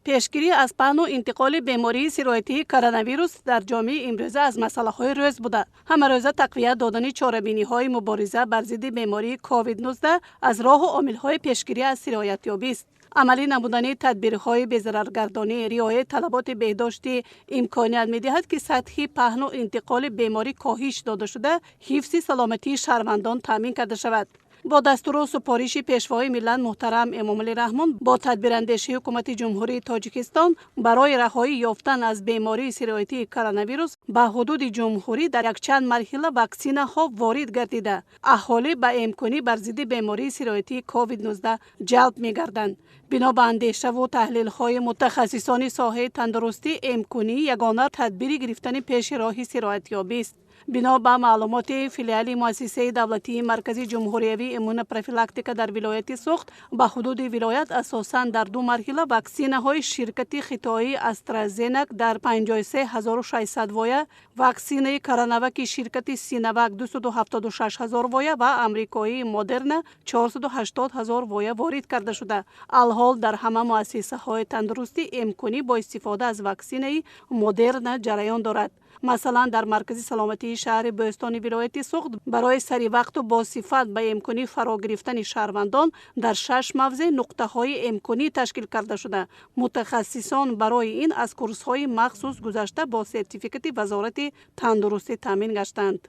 Пешгирӣ аз паҳну интиқоли бемории сироятии коронавирус дар ҷомеаи имрӯза аз масъалаҳои рӯз буда, ҳамарӯза тақвият додани чорабиниҳои мубориза бар зидди бемории COVID-19 аз роҳу омилҳои пешгирӣ аз сироятёбист. Амалӣ намудани тадбирҳои безараргардонӣ, риояи талаботи беҳдоштӣ имконият медиҳад, ки сатҳи паҳну интиқоли беморӣ коҳиш дода шуда, ҳифзи саломатии шаҳрвандон таъмин карда шавад. Бо дастуру супориши Пешвои миллат муҳтарам Эмомалӣ Раҳмон, бо тадбирандешии Ҳукумати Ҷумҳурии Тоҷикистон барои раҳоӣ ёфтан аз бемории сироятии коронавирус ба ҳудуди ҷумҳурӣ дар якчанд марҳила ваксинаҳо ворид гардида, аҳолӣ ба эмкунӣ бар зидди бемории сироятии COVID-19 ҷалб мегарданд. Бино ба андешаву таҳлилҳои мутахассисони соҳаи тандурустӣ, эмкунӣ ягона тадбири гирифтани пеши роҳи сироятёбист. Бино ба маълумоти филиали Муассисаи давлатии Маркази ҷумҳуриявии иммунопрофилактика дар вилояти Суғд, ба ҳудуди вилоят асосан дар ду марҳила ваксинаҳои ширкати хитоии АстраЗенека дар 53 600 воя, ваксинаи Коронаваки ширкати Синовак 276 ҳазор воя ва амрикоии Модерна 480 ҳазор воя ворид карда шуда, алҳол дар ҳама муассисаҳои тандурустӣ эмкунӣ бо истифода аз ваксинаи Модерна ҷараён дорад. Масалан, дар маркази саломатии шаҳри Бӯстони вилояти Суғд барои саривақту босифат ба эмкунӣ фаро гирифтани шаҳрвандон дар шаш мавзеъ нуқтаҳои эмкунӣ ташкил карда шуда, мутахассисон барои ин аз курсҳои махсус гузашта, бо сертификати Вазорати тандурустӣ таъмин гаштанд.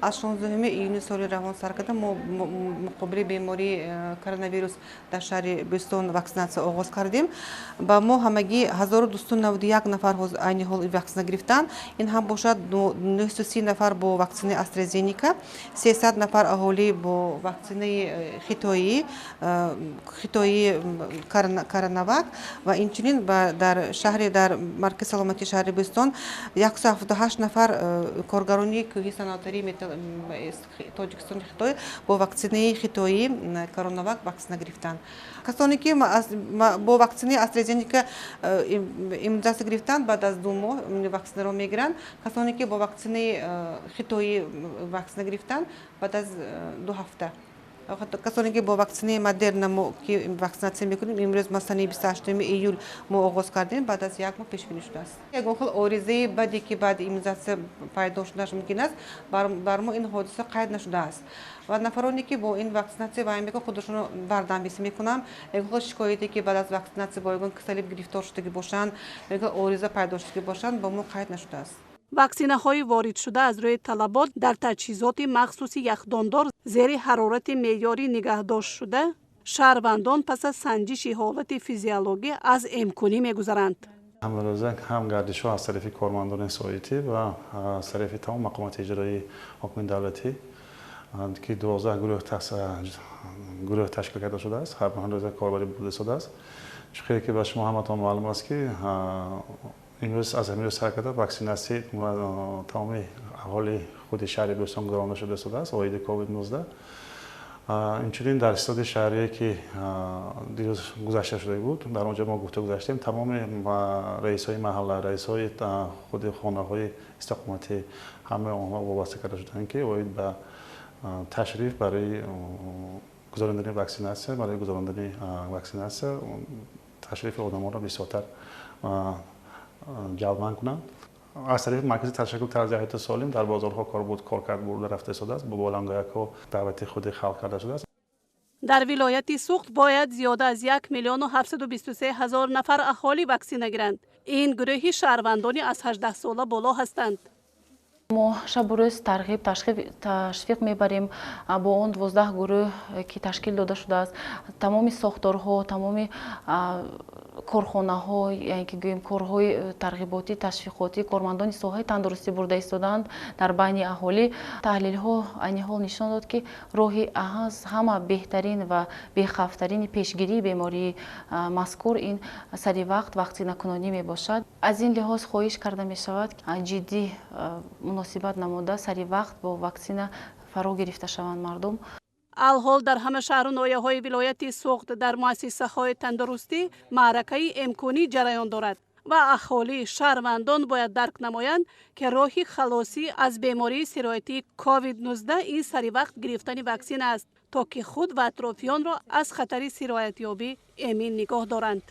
Аз 16 июни соли равон сар карда, мо муқобили бемории коронавирус дар шаҳри Бӯстон ваксинатсия оғоз кардем. Ба мо ҳамагӣ 1291 нафар айни ҳол ваксина гирифтанд. Ин ҳам бошад 930 нафар бо ваксинаи АстраЗенека, 300 нафар аҳолӣ бо ваксинаи хитоии Коронавак ва инчунин дар шаҳри, дар маркази саломатии шаҳри Бӯстон 178 нафар коргарони кӯҳи саноатарии Тоҷикистони Хитой бо ваксинаи хитоӣ Коронавак ваксина гирифтанд. Касоне ки бо ваксинаи АстраЗенека иммунизатсия гирифтанд, баъд аз 2 моҳ ваксинаро мегиранд. Касоне ки бо ваксинаи хитоӣ ваксина гирифтанд, баъд аз 2 ҳафта. Касоне ки бо ваксинаи Модерна мо ки ваксинатсия мекунем, имрӯз ма санаи 28 июл мо оғоз кардем, баъд аз як моҳ пешбинӣ шудааст. Ягон хел оризаи баде ки баъди иммунизатсия пайдо шуданаш мумкин аст, бар мо ин ҳодиса қайд нашудааст. Ва нафароне ки бо ин ваксинатсия вай мекунанд, худашонро бардамбисӣ мекунанд. Ягон хел шикояте ки баъд аз ваксинатсия бо ягон касалӣ гирифтор шудагӣ бошанд, ягон ориза пайдо шудагӣ бошанд, ба мо қайд нашудааст. Ваксинаҳои воридшуда аз рӯи талабот дар таҷҳизоти махсуси яхдондор зери ҳарорати меъёрӣ нигаҳдошт шуда, шаҳрвандон пас аз санҷиши ҳолати физиологӣ аз эмкунӣ мегузаранд. Ҳамарӯза ҳам гардишҳо аз тарафи кормандони соҳаи тиб ва аз тарафи тамом мақомоти иҷроии ҳокимияти давлатӣ, ки 12 гурӯҳ ташкил карда шудааст, ҳамарӯза корбарӣ бурда шудааст. Чунхеле ки ба шумо ҳаматон маълум аст, ки имрӯз, аз ҳамин рӯз сар карда, ваксинатсияи тамоми аҳолии худи шаҳри Бӯстон гузаронда шуда истодааст оиди COVID-19. Инчунин дар истиҳоди шаҳрие, ки дирӯз гузашта шуда буд, дар он ҷо мо гуфта гузаштем, тамоми раисҳои маҳалла, раисҳои худи хонаҳои истиқоматӣ, ҳамаи онҳо вобаста карда шуданд, ки оид ба ташриф барои гузарондани ваксинатсия, барои гузарондани ваксинатсия ташрифи одамонро бисёртар ҷалбманд кунанд. Аз тарафи маркази ташаккул тарзи ҳаёти солим дар бозорҳо корбуд коркард бурда рафта истодааст, бо болангоякҳо даъвати худи халқ карда шудааст. Дар вилояти Суғд бояд зиёда аз 1 723 000 нафар аҳолӣ ваксина гиранд. Ин гурӯҳи шаҳрвандони аз 18 сола боло ҳастанд. Мо шабу рӯз тарғиб, ташвиқ мебарем бо он 12 гурӯҳ, ки ташкил дода шудааст. Тамоми сохторҳо, тамоми корхонаҳо, яъне ки гӯем, корҳои тарғиботӣ, ташвиқотӣ кормандони соҳаи тандурустӣ бурда истодаанд дар байни аҳолӣ. Таҳлилҳо айни ҳол нишон дод, ки роҳи аз ҳама беҳтарин ва бехавфтарини пешгирии бемории мазкур ин саривақт ваксинакунонӣ мебошад. Аз ин лиҳоз хоҳиш карда мешавад, ҷиддӣ муносибат намуда, сари вақт бо ваксина фаро гирифта шаванд мардум. Алҳол дар ҳама шаҳру ноҳияҳои вилояти Суғд дар муассисаҳои тандурустӣ маъракаи эмкунӣ ҷараён дорад ва аҳолӣ, шаҳрвандон бояд дарк намоянд, ки роҳи халосӣ аз бемории сироятии COVID-19 ин саривақт гирифтани ваксина аст, то ки худ ва атрофиёнро аз хатари сироятёбӣ эмин нигоҳ доранд.